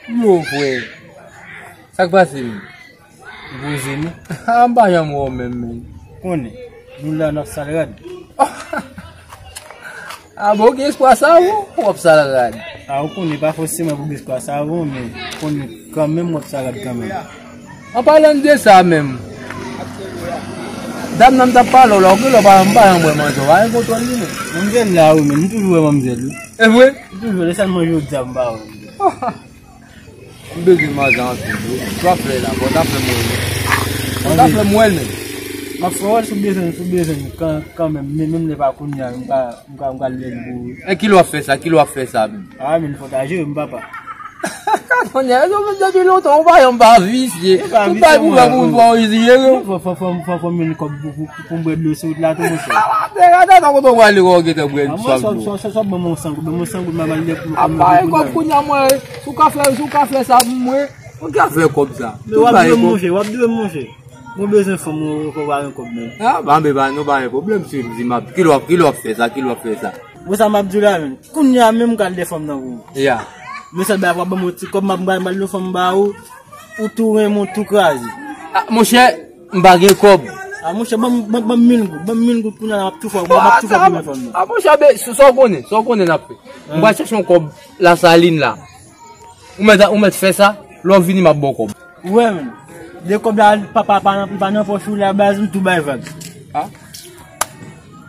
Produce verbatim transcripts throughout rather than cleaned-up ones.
Yo, frè. Sa k pase, menm? Poze nou. A, m pa janm wè w menm, menm. Konnen, nou la n ap sal rad. A bon, w gen espwa sa, w, w ap sal rad. A, ou konnen, pa fòseman pou gen espwa sa, w, men konnen kanmenm w ap sal rad kanmenm. An palan de sa menm, dam nan m t ap pale w la, w gen lè w pa, m pa janm wè manzè, w pa gen kontwòl li, non. Manzè la, wi, men m toujou wè manzè, wi. E vre? M toujou wè, se sèlman jodi a m pa wè. M bezwen manzè anpil, wi. Sa w ap fè la, bò, ta fè m wè l. Bò, ta fè m wè l, men. M ap fè w wè l si w bezwen, si w bezwen, kan, kanmenm, men, menm lè pa kounye a, m pa, m ka, m ka lè l pou ou. E kilè w ap fè sa, kilè w ap fè sa, menm? A, men fò ta jere m, papa. Ka konnen, yo menm depi lontan, ou pa janm pa visye. Ou pa pou fè pou fè ou jere. Fò, fò, fò, fò, fò m jwenn kòb pou, pou, pou m bwè dlo sou wout la tou, monchè. A, tè, atè, atè, kote w prale, w gentan bwè swa dlo. Sò, sò, sò, sò, ban mwen yon san goud, ban mwen yon san goud, m a ba l lè pou. A, pa gen kòb kounye a, mwen, si w ka fè, si w ka fè sa pou mwen, ou ka fè kòb sa. Men w ap dwe, monchè, w ap dwe, monchè. Mwen bezwen fanm, mwen, mwen pa gen kòb, men. A, ba, men ba, nou pa gen pwoblèm, si w di m ap, kilè w ap, kilè w ap fè sa, kilè w ap fè sa. Bon, sa m ap di w la, menm. Kounye a menm, m ka al de fanm nan pou ou. Ya. Men sèl bagay, w ap ban m yon ti kòb, m ap, m al, m al de fanm ba ou, ou tou renmen, ou tou kraze. A, monchè, m pa gen kòb. A, monchè, ban m, ban m, ban m mil goud, ban m mil goud kounye a, m ap tou fè, m ap tou fè pou men fanm nan. A, monchè, ben, sa w konnen, sa w konnen n ap fè. M pral chèche yon kòb Lasalin la. Ou mèt, ou mèt fè sa, lè w vini, m ap ba w kòb. Ou wè, menm. De kòb la, pa, pa, pa nan, pa nan pòch ou la, baz, m tou bay vag. A?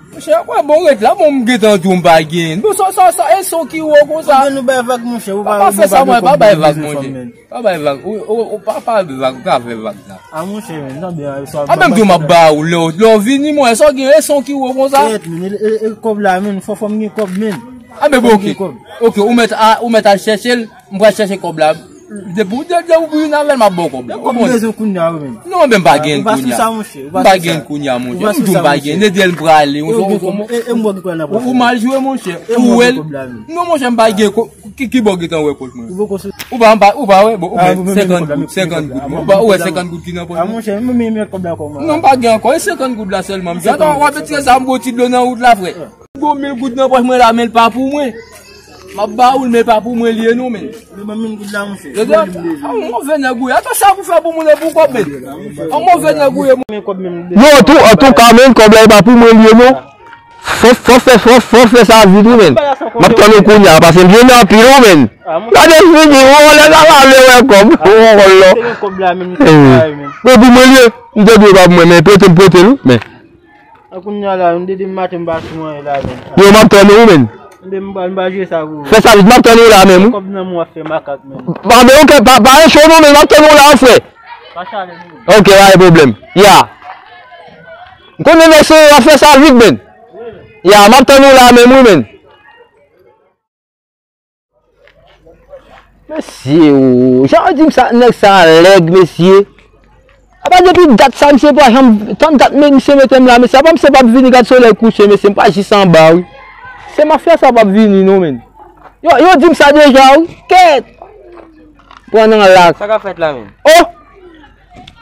Monchè, kwè bon, ret la, bon, m gentan di w m pa gen. Bon, sa, sa, sa, e sa w ki wo konsa. Ou vle nou bay vag, monchè, ou pa, pa fè sa, mwen, pa bay vag, monchè. Pa bay vag, ou, ou, ou pa, pa bay vag, ou ka fè vag la. A, monchè, men, tande, a, sa. A, menm tou m ap ba ou, lè w, lè w vini, mwen, sa w gen, e sa w ki wo konsa. Kèt, men, e, e, e kòb la, men, fò, fò m gen kòb, men. A, men, bon, ok. Ok, ou mèt a, ou mèt al chèche l, m pral chèche kòb la. Depi w, de, de, ou vin avè l, m ap ba w kòb la. Ou konprann? Ou bezwen kounye a, wi, men. Non, men m pa gen kounye a. Ou pa sou sa, monchè. M pa gen kounye a, monchè. M di w m pa gen. Nèg di l prale. Ou, ou, ou mal jwe, monchè. Ou wè l. Non, monchè, m pa gen. Ki, ki bò w gentan wè pòch mwen? Ou pa, ou pa, ou pa wè? Bon, ou wè senkant goud, senkant goud. Ou pa, ou wè senkant goud ki nan pòch mwen? A, monchè, m, m, m, kòb la kòman? Non, m pa gen ankò. E senkant goud la sèlman. M di, atann, w ap retire sa, m ba w ti dlo nan wout la, frè. Gon mil goud nan pòch mwen la, men l pa pou mwen. M ap ba ou l, men l pa pou mwen li ye non, men. Men ban m mil goud la, monchè. Yo di, a, yon move nèg ou ye. Atann, sa pou fè pou moun e pou kòb, men. Yon move nèg ou ye, men kòb menm. Non, an tou, antouka, men kòb la, e pa pou mwen li ye non. Fò, fò fè, fò, fò fè sa vit, wi, men. M ap tann ou kounye a, paske m jwenn anpil, wi, men. Gade figi, ou wè, lè sa va vle wè kòb. Ou wè, lò. Se gen kòb la, men. E pou mwen li ye. M te di w e pa pou mwen, men prete m, prete l, wi, men. A kounye a la, m de demen maten m pa sou anyen la menm. Yo, m ap tann ou, menm. M de m pa, m pa jwe sa pou ou. Fè sa vit, m ap tann ou la menm, wi. Kòb nan men w ap fè makak menm. Pa, men, ok, pa, pa enchon non, men m ap tann ou la, frè. Pa chale nou. Ok, pa gen pwoblèm. Ya. M konnen mesye yo ap fè sa vit, menm. Ya, m ap tann ou la menm, wi, menm. Mesye, o, jan yo di m sa, nèg sa lèg, mesye. Apa depi dat sa, misye pa janm tann dat, men misye mete m la, mesye. Apa misye p ap vini, gad solèy kouche, mesye, m pa jis anba, wi. Se mafya sa p ap vini, non, menm. Yo, yo di m sa deja, wi. Kèt! Pran nan lak. Sa k ap fèt la, menm? O!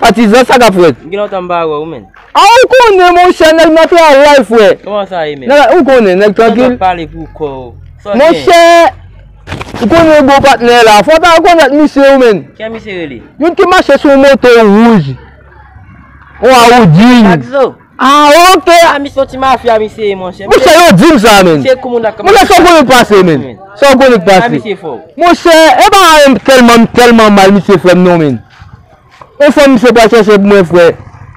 Patizan, sa k ap fèt? M gen lontan m pa wè w, menm. A, ou konnen, monchè, nèg nan travay, frè. Kòman sa ye, menm? Nèg, ou konnen, nèg trankil. Pale pou kò w. Monchè, ou konnen gwo patnè la. Fò w ta rekonèt misye, ou, menm. Kiyès misye rele? Youn ki mache sou yon moto wouj. Yon Audi. Taxo. A, ok. A, misye yon ti mafya, misye ye, monchè. Monchè, yo di m sa, menm. Monchè, sa w konnen k pase, menm. Sa w konnen k pase. Monchè, e pa tèlman, tèlman mal misye fè m non, menm. Yon fanm misye pral chèche pou mwen, frè.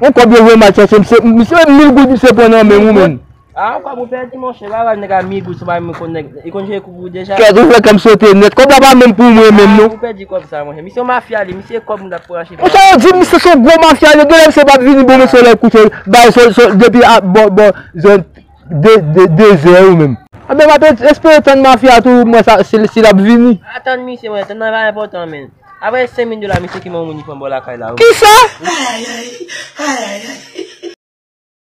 Yon kòb yo voye m al chèche, misye, misye, mil goud misye pran nan men m, ou menm. A, yon kòb ou pèdi, monchè, pa wè nèg a mil goud, se pa menm konn nèg, li konn jwe kou pou ou deja. Kèt, ou fè kè m sote nèt. Kòb la pa menm pou mwen menm, non. A, ou pèdi kòb sa, monchè. Misye yon mafya, li, misye kòb moun ap pranche. Monchè, yo di misye se yon gwo mafya, li genlè misye p ap vini bon, mesye lè kouche, bay sol, sol, depi a, bò, bò, zòn de, de, de zè ou menm. Anben, m ap espere tann mafya tou, mwen sa, si, si l ap vini. A, tann misye, mwen, tann nan pa enpòtan, menm. Apre senk mil dola, misye ki ban moun li pran bò lakay la, wi. Kisa? Ay, ay, ay. Ay, ay, ay.